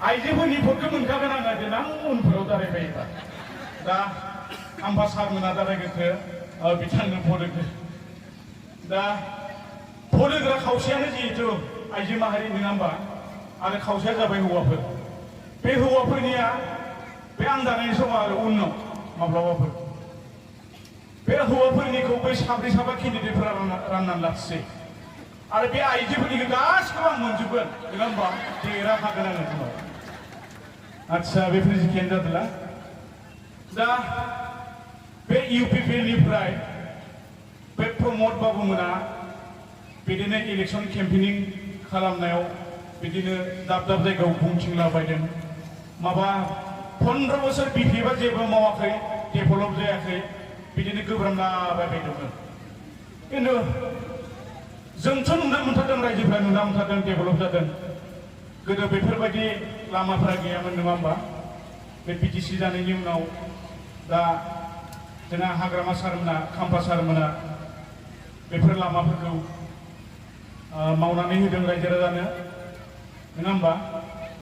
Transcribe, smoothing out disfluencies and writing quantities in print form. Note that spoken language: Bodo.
आइजोफोरनि भटखौ मोनखागोन आङो देनां उनफोराव दारायबायोबा दा खाम्फा सारमोना दारायग्रोखो बिथांनो भट होगो दा भट होग्रा खावसेयानो जिहेतु आइजो माहारि नङा होमबा आरो खावसेया जाबाय हौवाफोर बे हौवाफोरनिया बे आं दानायनि समाव आरो उनाव माब्लाबाफोर बे हौवाफोरनिखौ बै साब्रै साबा केन्डिडेटफोरा राननानै लाखिसै आरो बे आइजोफोरनिखौ गासिखौबो आं मोनजोबगोन नङा होमबा देरहाखागोन आङो उनाव आच्छा बेफोर जिखियानो जादोंला दा बे इउपिपिएलनिफ्राय बे प्रमद बाबुमोना बिदिनो इलेक्सन केम्पेनिं खालामनायाव बिदिनो दाब दाब जायगायाव बुंथिंलाबायदों माबा 15 बोसोर बिपिएफआ जेबो मावाखै डेभेलप जायाखै बिदिनो गोब्रामलाबाय दंमोन खिन्थु जोंथ' नुनो मोनथारदों रायजोफ्रा नुनो मोनथारदों डेभेलप जादों गोदो बेफोरबायदि लामाफोरा गैयामोन नङा होमबा बे बिटिसि जानायनि उनाव दा जोंहा हाग्रामा सारमोना खाम्फा सारमोना बेफोर लामाफोरखौ मावनानै होदों रायजो राजानो नङा होमबा